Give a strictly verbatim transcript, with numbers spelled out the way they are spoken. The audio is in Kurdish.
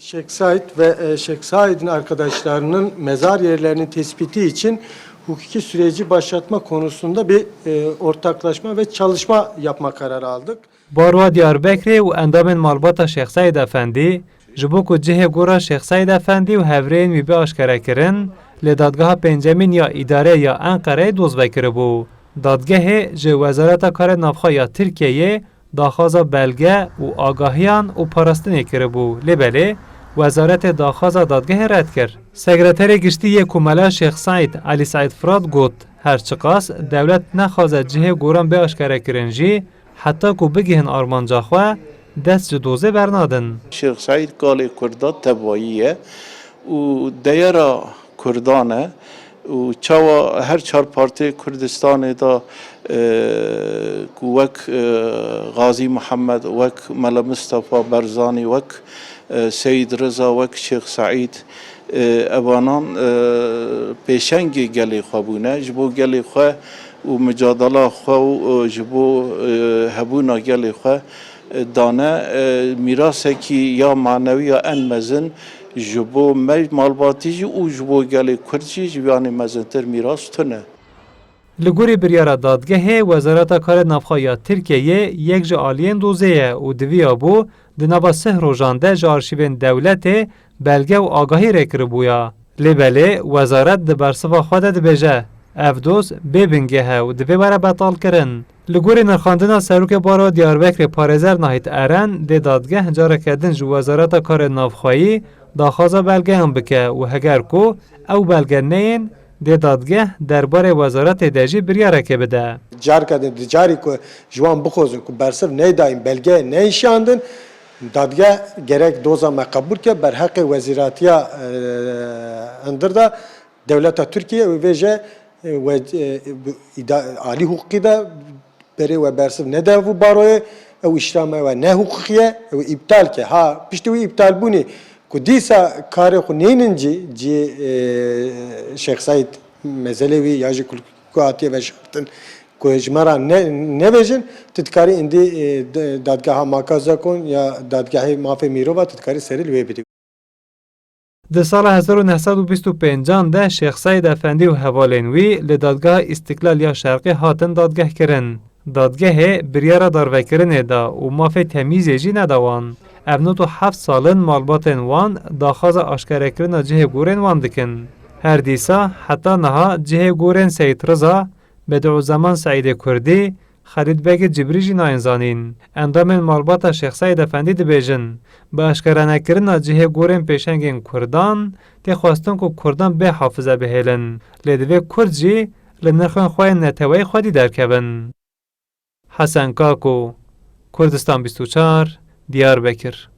Şêx Saîd ve, e, Şêx Saîd'in arkadaşlarının mezar yerlerinin tespiti için hukuki süreci başlatma konusunda bir, e, ortaklaşma ve çalışma yapma kararı aldık. Baroya Diyarbekirê û endamên malbata Şêx Seîd Efendî, ji bo ku cihê gora Şêx Seîd Efendî û hevrêyên wî bê aşkerekirin, li Dadgeha Pêncemîn ya Îdareyê ya Enqereyê doz vekiribû. Dadgehê ji Wezareta Karê Navxwe ya Tirkiyeyê daxwaza belge û agahiyan û parastinê kiribû, lê belê wezaretê daxwaza dadgehê red kir. Sekreterê Giştî yê Komela Şêx Seîd, Elî Seîd Firat got, her çiqas dewlet nexwaze cihê goran bê aşkerekirin jî, heta ku bigihin armanca xwe, dest ji dozê bernadin. Şêx Seîd kalê Kurda tevayî ye û deyera Kurdan e û çawa her çar partiyê Kurdistanê de, e, ku wek, e, Gazî Muhammed, wek Mela Mistefa Barzanî, wek, e, Seyîd Riza, wek Şêx Seîd, e, evanan, e, pêşengê gelê xwe bûne. Ji bo gelê xwe û micadala xwe û, e, ji bo, e, hebûna gelê xwe, e, dane, e, mîrasekî ya manewî ya en mezin ji bo me malbatî jî û ji bo gelê Kurd jî ji vî anî mezintir mîras tune. Li gorî biryara dadgehê, Wezareta Karê Navxwe ya Tirkiyeyê yek ji aliyên dozê ye û di vî ya bû di nava sih rojan de ji arşîvên dewletê belge û agahî rê kiribûya. Lê belê wezaret di bersiva xwe de dibêje, ev doz bê bingeh e û divê were betalkirin. Li gorî nirxandina Serokê Baroya Diyarbekirê Parêzer Nahît Eren, dê dadgeh careke din ji Wezareta Karê Navxweyî daxwaza belgeyan bike û heger ku ew belge neyên, dê dadgeh derbarê wezaretê de jî biryarekê bide. Carka din di carî ku ji wan bixwazin ku bersiv neydayîn, belgeyê neyşandin, dadgeh gerek doza me qebûl ke, berheqê wezîratiya, e, hundir de dewleta Tirkiye û vêje, e, we, e, îda-, alî hiqûqî de berê we bersiv nede vû baroyê, ew îşra me we ne hiqûqî ye, ew îptal ke. Ha, piştî wî îptalbûnê ku dîsa karê xwe neynin cî, cî, e, Şêx Seîd mezelê wî ya jî ku, ku hatiye veşartin ku ji me re ne, nevêjin, tu dikarî îndî, e, de-, dadgeha Maka Zekon ya dadgehê mafê mirova tu dikarî serî li wê bidî. Di sala hezar û neh sed û bîst û pêncan de Şêx Seîd Efendî û hevalên wî li Dadgeha Îstiklal ya Şerqê hatin dadgehkirin. Dadgehê biryara darvekirinê da û mafê temîzê jî neda wan. Ev nod û heft sal in malbatên wan daxwaza aşkerekirina cihê gorên wan dikin. Her dîsa heta niha cihê gorên Seyîd Riza, Bedîuzeman Seîdê Kurdî, Xelîd Begê Cibrî jî nayên zanîn. Endamên malbata Şêx Seîd Efendî dibêjin, bi aşkerenekirina cihê gorên pêşengên Kurdan tê xwestin ku Kurdan bê hafize bihêlin. Lê divê Kurd jî li nirxên xwe yên neteweyî xwedî derkevin. Hesen Kako, Kurdistan bîst û çar, Diyarbekir.